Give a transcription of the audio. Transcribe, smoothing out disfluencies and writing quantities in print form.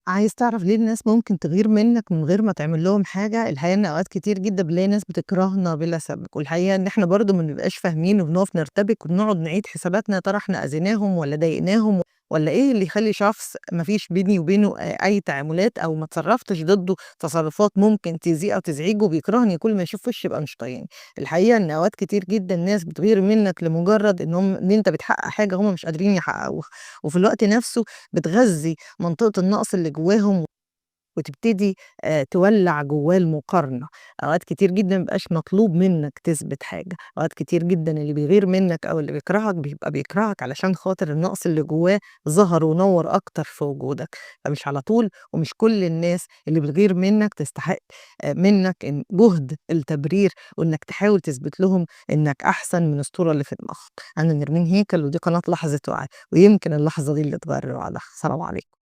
عايز تعرف ليه الناس ممكن تغير منك من غير ما تعمل لهم حاجة؟ الحقيقة إن أوقات كتير جدًا بنلاقي ناس بتكرهنا بلا سبب، والحقيقة إن إحنا برضه ما بنبقاش فاهمين وبنقف نرتبك وبنقعد نعيد حساباتنا، يا ترى إحنا أذيناهم والّا ضايقناهم والّا إيه اللي يخلّي شخص ما فيش بيني وبينه أي تعاملات أو ما اتصرفتش ضده تصرفات ممكن تأذيه أو تزعجه بيكرهني كل ما يشوف وشي يبقى مش طايقني. الحقيقة إن أوقات كتير جدًا ناس بتغير منك لمجرد إن أنت بتحقق حاجة هم مش قادرين يحققوها، وفي الوقت نفسه بتغذي منطقة النقص اللي جواهم وتبتدي تولّع جواه المقارنة. أوقات كتير جدًا ما بيبقاش مطلوب منك تثبت حاجة، أوقات كتير جدًا اللي بيغير منك أو اللي بيكرهك بيبقى بيكرهك علشان خاطر النقص اللي جواه ظهر ونوّر أكتر في وجودك، فمش على طول ومش كل الناس اللي بتغير منك تستحق منك إن جهد التبرير وإنك تحاول تثبت لهم إنك أحسن من الصورة اللي في دماغهم. أنا نرمين هيكل ودي قناة لحظة وعي، ويمكن اللحظة دي اللي تغير الوضع. السلام عليكم.